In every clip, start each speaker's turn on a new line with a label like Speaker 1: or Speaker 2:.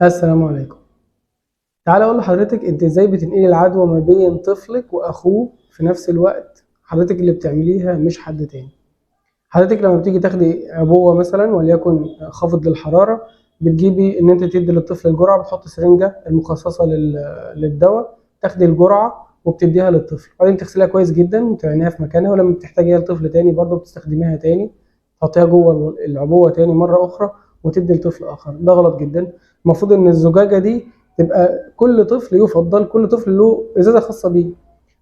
Speaker 1: السلام عليكم. تعالى اقول لحضرتك انت ازاي بتنقلي العدوى ما بين طفلك واخوه في نفس الوقت، حضرتك اللي بتعمليها مش حد تاني. حضرتك لما بتيجي تاخدي عبوة مثلا وليكن خافض للحرارة، بتجيبي ان انت تدي للطفل الجرعة، بتحط سرنجه المخصصة للدواء، تاخدي الجرعة وبتديها للطفل، بعدين تغسليها كويس جدا وتعينيها في مكانها، ولما بتحتاجيها لطفل تاني برضه بتستخدميها تاني، تحطيها جوه العبوه تاني مرة اخرى وتدي لطفل اخر. ده غلط جدا. المفروض ان الزجاجة دي تبقى كل طفل، يفضل كل طفل له ازازة خاصة بيه.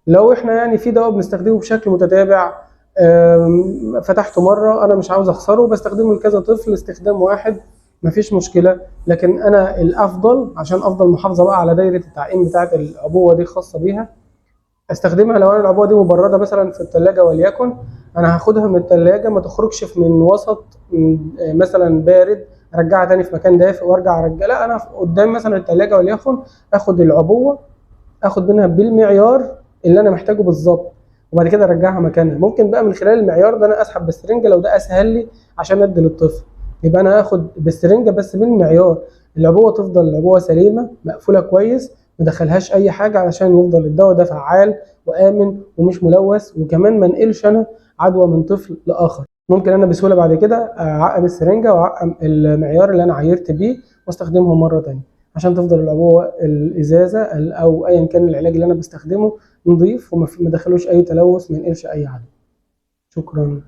Speaker 1: لو احنا يعني في دواء بنستخدمه بشكل متتابع، فتحته مرة انا مش عاوز اخسره، بستخدمه لكذا طفل استخدام واحد مفيش مشكلة، لكن انا الافضل عشان افضل محافظة بقى على دايرة التعقيم بتاعه العبوه دي خاصة بيها، استخدمها. لو انا العبوه دي مبرده مثلا في الثلاجة وليكن، انا هاخدها من الثلاجة ما تخرجش من وسط مثلا بارد، ارجعها تاني في مكان دافئ وارجع ارجع، لا انا قدام مثلا الثلاجة وليكن اخد العبوه، اخد منها بالمعيار اللي انا محتاجه بالظبط، وبعد كده ارجعها مكانها. ممكن بقى من خلال المعيار ده انا اسحب بالسرنجه لو ده اسهل لي عشان ادي للطفل، يبقى انا اخد بالسرنجه بس من المعيار. العبوه تفضل العبوه سليمة مقفولة كويس، ما دخلهاش اي حاجة، علشان يفضل الدواء ده فعال وامن ومش ملوث، وكمان ما انقلش انا عدوى من طفل لاخر. ممكن انا بسهولة بعد كده اعقم السرنجه واعقم المعيار اللي انا عايرت بيه واستخدمه مرة ثانية، عشان تفضل العبوه الازازه او ايا كان العلاج اللي انا بستخدمه نظيف وما دخلوش اي تلوث، ما ينقلش اي عدوى. شكرا.